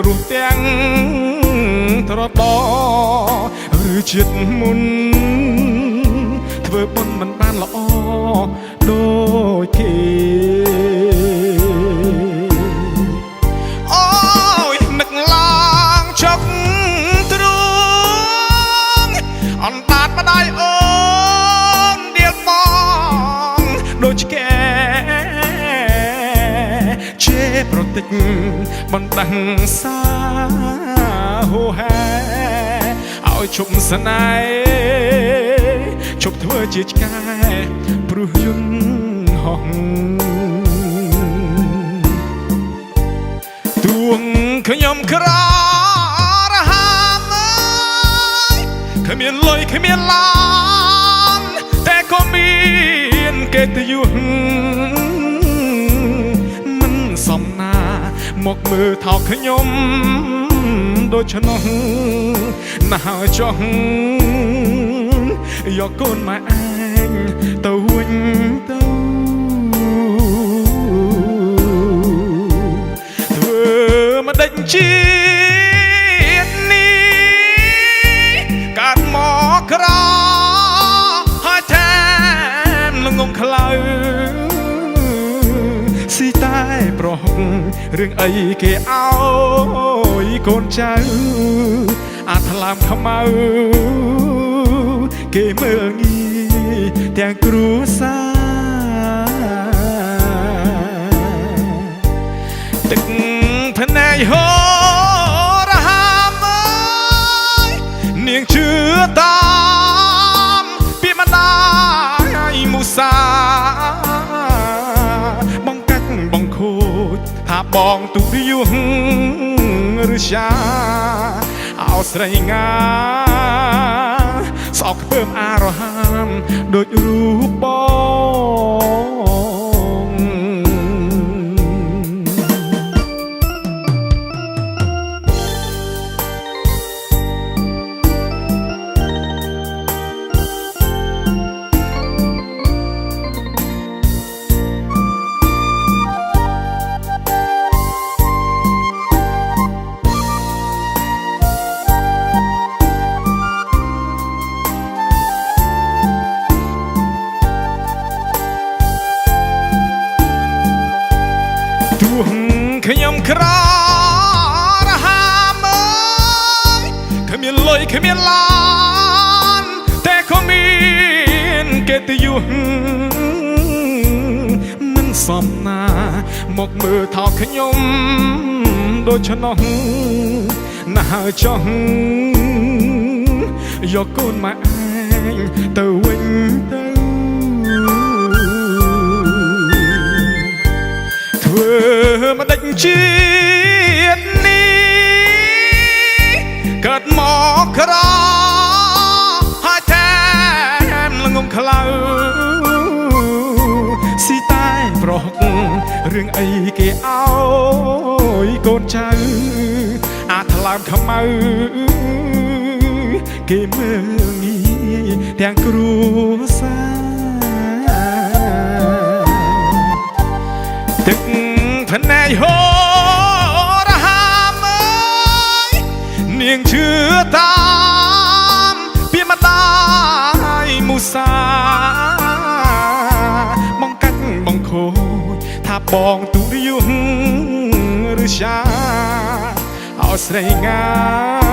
រស់ទាំងត្រដឬជាតិមុនធ្វើបុណ្យមិនបានល្អដូចគេអូយនឹកឡើងចុកទ្រូងអណ្ដាតម្ដាយអូនដៀលបងដូចឆ្កែជេប្រតិចបណ្ដឹងសាហូហែឲ្យជប់ស្នេហ៍ជប់ធ្វើជាឆ្កែព្រោះយន្តហោះទួងខ្ញុំក្ររហាមអើយគ្មានលុយគ្មានឡានតែក៏មានកិត្តិយសមិនសមណាមកមើលថោកខ្ញុំដូច្នោះណាស់ចុះយកកូនម៉ែឯងទៅវិញទៅធ្វើមិនដេចជាតិនេះកើតមកក្រហើយថែមល្ងងខ្លៅស៊ីតែប្រហុករឿងអីគេឲ្យកូនចៅអាថ្លើមខ្មៅគេមើលងាយទាំងគ្រួសារទឹកភ្នែកហូររហាមអើយនាងជឿតាមពីម្ដាយមូសាបងកាច់បងខូចថាបងទុរយុះឬရှာអោស្រីងាស្អប់ខ្ពើមអារហាមដូចរូបបងទោះខ្ញុំក្ររហាមអើយគ្មានលុយគ្មានឡានតែក៏មានកិត្តិយសមិនសមណាមកមើលថោកខ្ញុំដូច្នោះណាស់ចុះយកកូនម៉ែឯងទៅវិញទៅធ្វើមិនដេចជាតិនេះកើតមកក្រហើយថែមល្ងងខ្លៅស៊ីតែប្រហុករឿងអីគេឲ្យកូនចៅអាថ្លើមខ្មៅគេមើលងាយទាំងគ្រួសារទឹកភ្នែកហូររហាមអើយនាងជឿតាមពីម្ដាយមូសាបងកាច់បងខូចថាបងទុរយុះឬရှာឲ្យស្រីងា